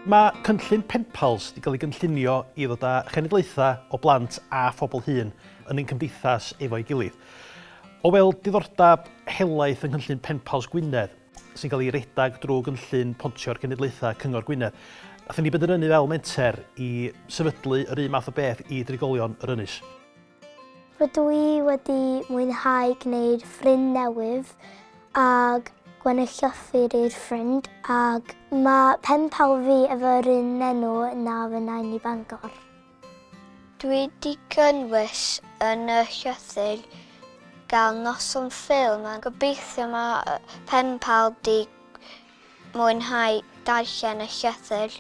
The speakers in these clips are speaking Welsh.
Mae cynllun Penpals wedi cael ei gynllunio i ddod â chenedlaethau o blant a phobl hŷn yn ein cymdeithas efo'i gilydd. O weld diddordeb helaeth yng nghynllun Penpals Gwynedd, sy'n cael ei redag drwy gynllun Pontio'r Cenedlaethau Cyngor Gwynedd, nathon ni benderfynu fel menter i sefydlu yr un math o beth i drigolion yr ynys. Rydw i wedi mwynhau gwneud ffrind newydd ag gwennu llythyr i'r ffrind ag mae pen pal fi efo'r un enw na fy nain i Bangor. Dwi 'di gynnwys yn y llythyr gael noson ffilm a gobeithio mae pen pal 'di mwynhau darllen y llythyr.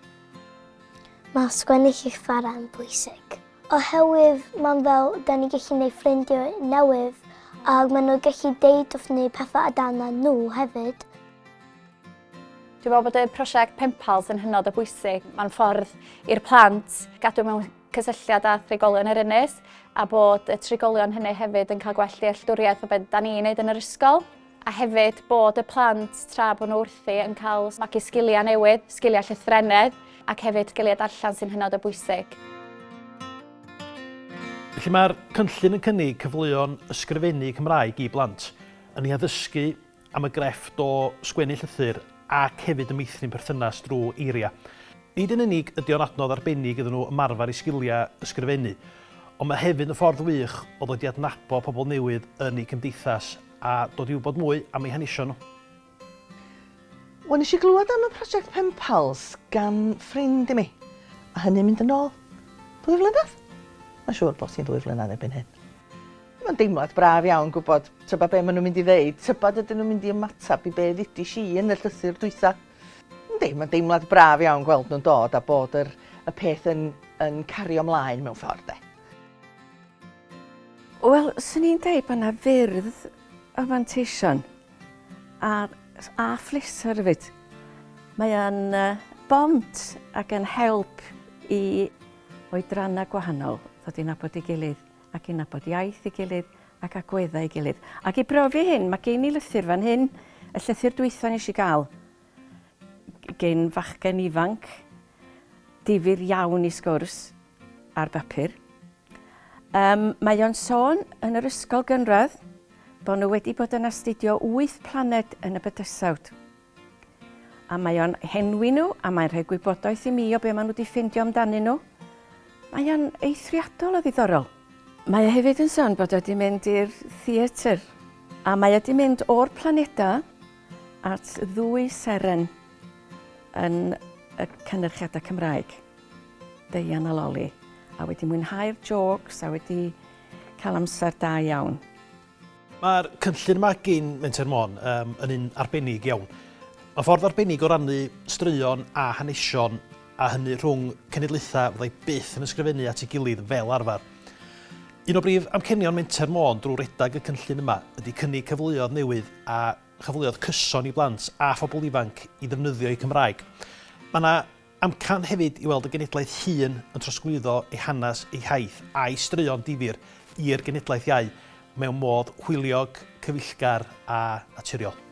Mae sgwennu llythyrau yn bwysig. Oherwydd mae'n fel da ni gallu gwneud ffrindiau newydd ac maen nhw'n gallu deud wrth ni pethau amdana nhw hefyd. Dwi'n meddwl bod y prosiect Penpals yn hynod o bwysig. Mae'n ffordd i'r plant gadw mewn cysylltiad â thrigolion yr ynys a bod y trigolion hynny hefyd yn cael gwell dealltwriaeth o beth da ni'n neud yn yr ysgol. A hefyd bod y plant tra bod nhw wrthi yn cael magu sgiliau newydd, sgiliau llythrennedd ac hefyd sgiliau darllen sy'n hynod o bwysig. Felly mae'r cynllun yn cynnig cyfleon ysgrifennu Cymraeg i blant, yn eu haddysgu am y grefft o sgwennu llythyr ac hefyd yn meithrin perthynas drwy eiriau. Nid yn unig ydy o'n adnodd arbennig iddyn nhw ymarfer eu sgiliau ysgrifennu, ond mae hefyd yn ffordd wych o ddod i adnabod pobl newydd yn eu cymdeithas a dod i wybod mwy am eu hanesion nhw. Wel, nes i glywed am y prosiect Penpals gan ffrind i mi, a hynny'n mynd yn ôl ddwy flynedd? Mae'n siŵr bod hi'n ddwy flynedd erbyn hyn. Mae'n deimlad braf iawn gwybod tybed be maen nhw'n mynd i ddeud, tybed ydyn nhw'n mynd i ymateb i be ddudis i yn y llythyr dwytha. Yndi, mae'n deimlad braf iawn gweld nhw'n dod a bod yr, y peth yn, yn cario mlaen mewn ffordd de. Wel, swn i'n deud bod yna fyrdd o fanteision a, a phleser hefyd. Mae o'n uh, bont ac yn help i oedrannau gwahanol ddod i nabod ei gilydd ac i nabod iaith ei gilydd ac agweddau ei gilydd. Ac i brofi hyn, mae gen i lythyr fan hyn, y llythyr dwytha nes i gael gen fachgen ifanc, difyr iawn i sgwrs ar bapur. Um, mae o'n sôn yn yr ysgol gynradd bod nhw wedi bod yn astudio wyth planed yn y bydysawd. A mae o'n henwi nhw a mae'n rhoi gwybodaeth i mi o be maen nhw wedi ffindio amdanyn nhw. Mae o'n eithriadol o ddiddorol. Mae o hefyd yn sôn bod o wedi mynd i'r theatr a mae o wedi mynd o'r planedau at ddwy seren yn y cynyrchiadau Cymraeg. Deian a Loli, a wedi mwynhau'r jôcs a wedi cael amser da iawn. Mae'r cynllun yma gin Menter Môn um, yn un arbennig iawn. Mae ffordd arbennig o rannu straeon a hanesion a hynny rhwng cenedlaethau fyddai byth yn ysgrifennu at ei gilydd fel arfer. Un o brif amcenion Menter Môn drwy redag y cynllun yma ydy cynnig cyfleoedd newydd a chyfleoedd cyson i blant a phobl ifanc i ddefnyddio eu Cymraeg. Mae yna Amcan hefyd i weld y genedlaeth hŷn yn trosglwyddo ei hanes, ei hiaith a'i straeon difyr i'r genedlaeth iau mewn modd hwyliog, cyfeillgar a naturiol.